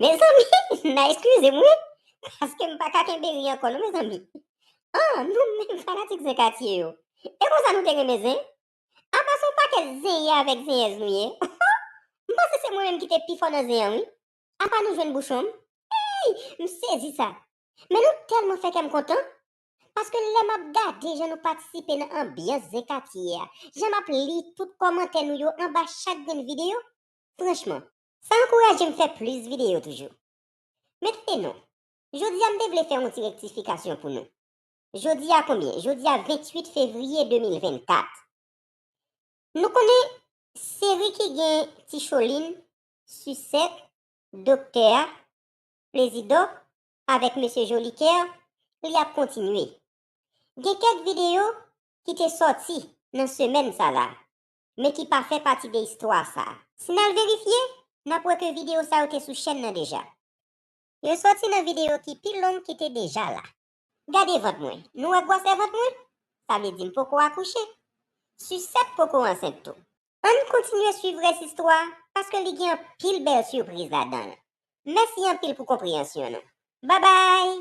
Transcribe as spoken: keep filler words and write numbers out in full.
Mezanmi, n a eskize m wi, paske m pa ka kenbe ri ankò non mezanmi. An, nou menm fanatik Zen Katye yo, e konsa nou te renmen Zen? Apa se yon pakèt zenyen avèk zenyèz nou ye? M panse se mwen menm ki te pi fò nan zen an wi. Apa nou jwenn bouchon m? Ey, m sezi sa. Men nou tèlman fè kè m kontan. Paske lè m ap gade jan nou patisipe nan anbyans Zen Katye a, jan m ap li tout kòmantè nou yo anba chak grenn videyo, franchman, sa ankouraje m fè plis videyo toujou. Men tande non, jodi a m te vle fè yon ti rektifikasyon pou nou. Jodi a konbyen? Jodi a venntuit fevriye de mil vennkat. Nou konnen seri ki gen Ti Cholin, Sisèt, Doktè a, Plezidò, avèk Mesye Jolikè, li ap kontinye. Gen kèk videyo ki te sòti nan semèn sa la, men ki pa fè pati de istwa sa. Si n al verifye, n ap wè ke videyo sa yo te sou chèn nan deja. Yo sòti nan videyo ki pi long ki te deja la. Gade vant mwen. Nou wè gwosè vant mwen? Sa vle di m poko akouche. Sisèt poko ansent tou. Ann kontinye swiv rès istwa a, paske li gen anpil bèl sipriz ladan l. Mèsi anpil pou konpreyansyon nou. Babay!